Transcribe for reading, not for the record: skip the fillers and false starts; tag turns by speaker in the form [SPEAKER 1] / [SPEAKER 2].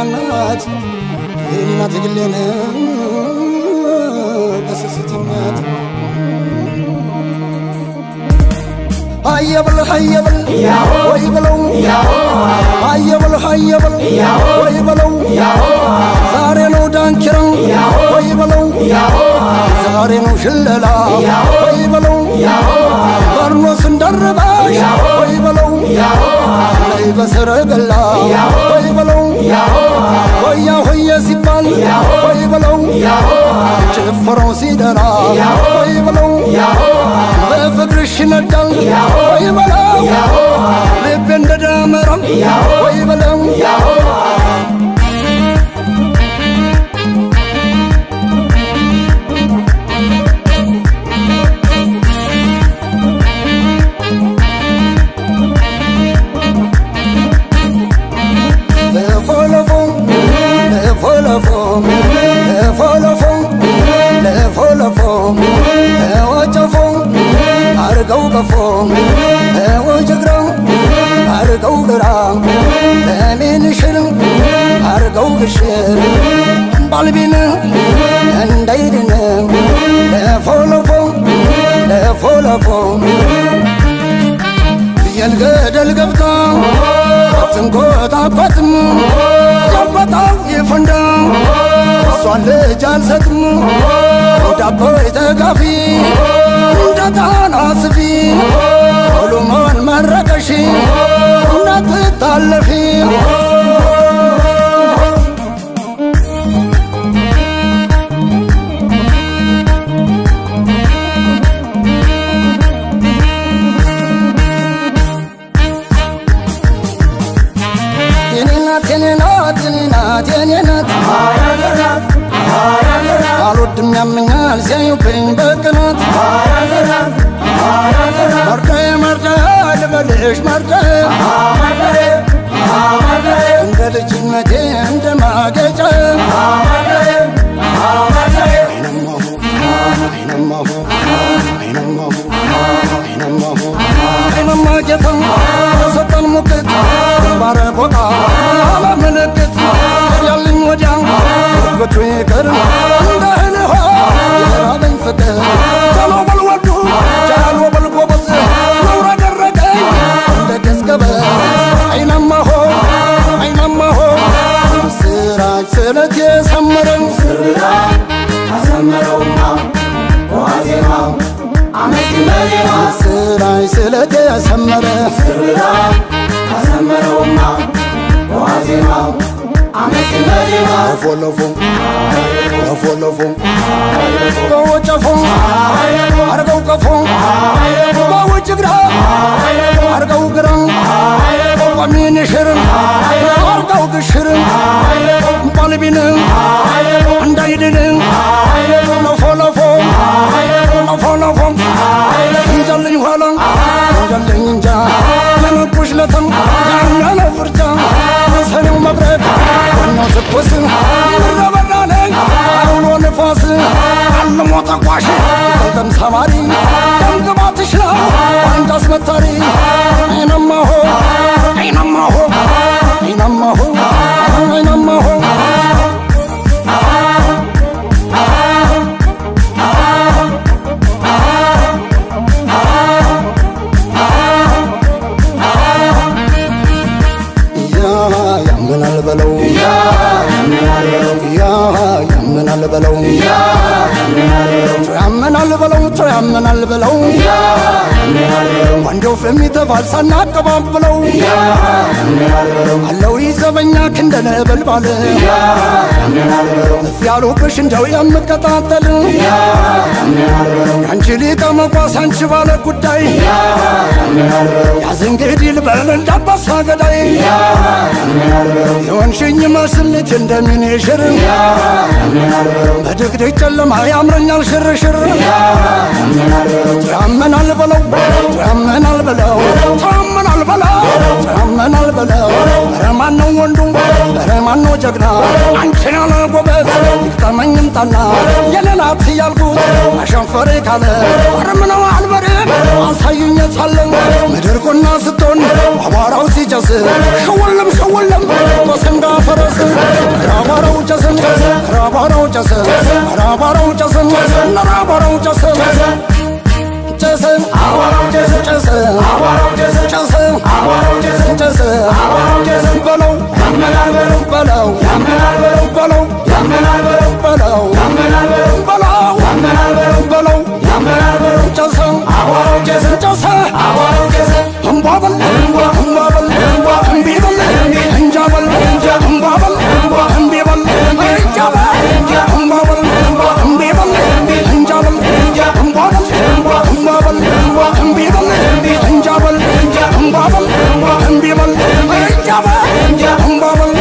[SPEAKER 1] ማናት የኔ ናት የግሌን በስስት የሚያት ሃየብል ሃየብል ወይ በለው ሃየብል ሃየብል ወይ በለው ዛሬ ነው ዳንኪራ ወይ በለው ዛሬ ነው ሽለላ ወይ በለው በርኖስ እንደርበሽ ወይ በለው ላይ በሰረገላ ወይ በለው ሆያ ሆየ ሲባል ወይ በለው ጭፈራው ሲደራ ወይ በለው በፍቅርሽ ይነዳል ወይ በለው ልቤ እንደ ደመራ ወይ በለው ለፎ ለፎ ለፎ ለፎ ለፎ ለፎ ለፎ ለፎ ተወጨፎ አርገው ቀፎ ተወጀግራ አርገው ግራ ለሜንሽር አርገው ግሽር ባልቢን እንዳይድን ለፎ ለፎ ለፎ ለፎ ፍየል ገደል ገብታ አትንኮታኮትም ያበጣው ይፈንዳ እሷን ልጅ አልሰጥም ዳቦይ ተጋፊ እንደ ጣና ስፊ ሶሎሞን መረቀሽ እንዳትታለፊ የኔ ናት የኔ ናት የኔ ናት የኔ ናት አልወድም ያመኛል ሲያዩብኝ በቅናት መርዳዬ መርዳዬ ልበልሽ መርዳዬ እንደ ልጅነቴ እንደ ማጌጫ አይናማሁ አይናማሁ አይናማሁ አይናማሁ አይናማ ጌታ ሰጠን ሙቅት ግንባረ ቦቃ ምልክት ያለኝ ወዲያ ጉቱ ይቅር እንደ እህል ውሃ የራበኝ ፍቅር ጃሎ በል ወዱ ጃሎ በል ጎበዝ ነውር አደረገኝ እንደ ገዝገበዝ አይናማሆ አይናማሆ ምስራች ስለት የሰመረን
[SPEAKER 2] አሰመረውማ በዋዜማው አመስግን በዜማ
[SPEAKER 1] ምስራች ስለት የሰመረ
[SPEAKER 2] ስርራ አሰመረውማ በዋዜማው አመስግን በዜማ
[SPEAKER 1] ለፎ ለፎ ለፎ ለፎ በወጨፎ አርገው ቀፎ በውጭ ግራ አርገው ግራ ቆሚንሽር አርገው ግሽር ባልቢን እንዳይድን ለፎ ለፎ ለፎ ለፎ እንጃልኝ ኋላ እንጃልኝ እንጃ የመቁሽ ለተም ያኛነው ፍርጃ የሰኔው መብረቅ ዋናው ትኩስ ምረበራ ነኝ አውሎ ንፋስ አልሞ ተኳሽ ቅልጥም ሰባሪ ደም ግባትሽ ነው ዋንጫ አስመታሪ አይናማሆ አይናማሆ አይናማሆ አይናማሆ ያ ያምናል በለው ያ ያምናል በለው ያምናል በለው ያምናል በለው ወንዶው ፍም ይተፋል ሳናቀባብለው አለው ይዘበኛ ክንደ ነበልባል እፍ ያሉብሽ እንደው የምቀጣጠል ያንቺ ሊቀ መኳስ አንቺ ባለ ጉዳይ ያዝ እንግዲህ ልበል እንዳንበሳ ገዳይ የሆንሽኝ መስልት እንደሚኒሽር በድቅድቅ ጨለማ ያምረኛል ሽርሽር ያመናል በለው ያመናል በለው ያመናል በለው ያመናል በለው ኧረ ማነው ወንዱ ኧረ ማነው ጀግና አንቺን ያለ ጎበዝ ይግጠመኝ ይምጣና የኔ ናት እያልኩት አሸንፈሬ ካለ ኧረ ምነው አልበርም አሳዩኝ የታለ ምድር ቁና ስትሆን አቧራው ሲጨስ ሽውልም ሽውልም በሰንጋ ፈረስ ጨሰ፣ ኧረ አቧራው ጨሰ፣ ኧረ አቧራው ጨሰ፣ ጨሰ፣
[SPEAKER 2] አቧራው ጨሰ፣
[SPEAKER 1] ጨሰ፣
[SPEAKER 2] አቧራው ጨሰ፣
[SPEAKER 1] ጨሰ፣
[SPEAKER 2] አቧራው ጨሰ፣
[SPEAKER 1] ጨሰ፣
[SPEAKER 2] አቧራው ጨሰ፣
[SPEAKER 1] በለው፣
[SPEAKER 2] ያመናል በለው፣
[SPEAKER 1] በለው፣
[SPEAKER 2] ያመናል በለው፣
[SPEAKER 1] በለው፣
[SPEAKER 2] ያመናል በለው፣
[SPEAKER 1] በለው፣
[SPEAKER 2] ያመናል በለው፣
[SPEAKER 1] በለው፣
[SPEAKER 2] ያመናል በለው፣
[SPEAKER 1] በለው፣
[SPEAKER 2] ያመናል በለው፣
[SPEAKER 1] ጨሰ፣
[SPEAKER 2] አቧራው ጨሰ፣
[SPEAKER 1] ጨሰ፣
[SPEAKER 2] አቧራው ጨሰ፣
[SPEAKER 1] እምቧ በል፣
[SPEAKER 2] እምቧ፣
[SPEAKER 1] እምቧ በል፣
[SPEAKER 2] እምቧ፣
[SPEAKER 1] እምቢ በል፣
[SPEAKER 2] እምቢ፣
[SPEAKER 1] እንጃ በል፣
[SPEAKER 2] እንጃ፣
[SPEAKER 1] እምቧ በል፣
[SPEAKER 2] እምቧ፣
[SPEAKER 1] እምቢ በል፣ እንጃ በል፣
[SPEAKER 2] እንጃ፣
[SPEAKER 1] እምቧ በል፣
[SPEAKER 2] እምቧ፣
[SPEAKER 1] እምቢ በል፣
[SPEAKER 2] እምቢ፣
[SPEAKER 1] እንጃ በል፣
[SPEAKER 2] እንጃ፣
[SPEAKER 1] እምቧ በል፣
[SPEAKER 2] እምቧ፣
[SPEAKER 1] እምቧ በል፣
[SPEAKER 2] እምቧ፣
[SPEAKER 1] እምቢ በል፣
[SPEAKER 2] እምቢ፣
[SPEAKER 1] እንጃ በል፣
[SPEAKER 2] እንጃ፣
[SPEAKER 1] እምቧ በል፣
[SPEAKER 2] እምቧ፣
[SPEAKER 1] እምቢ በል፣
[SPEAKER 2] እምቢ፣
[SPEAKER 1] እንጃ በል፣
[SPEAKER 2] እንጃ፣
[SPEAKER 1] እምቧ በል።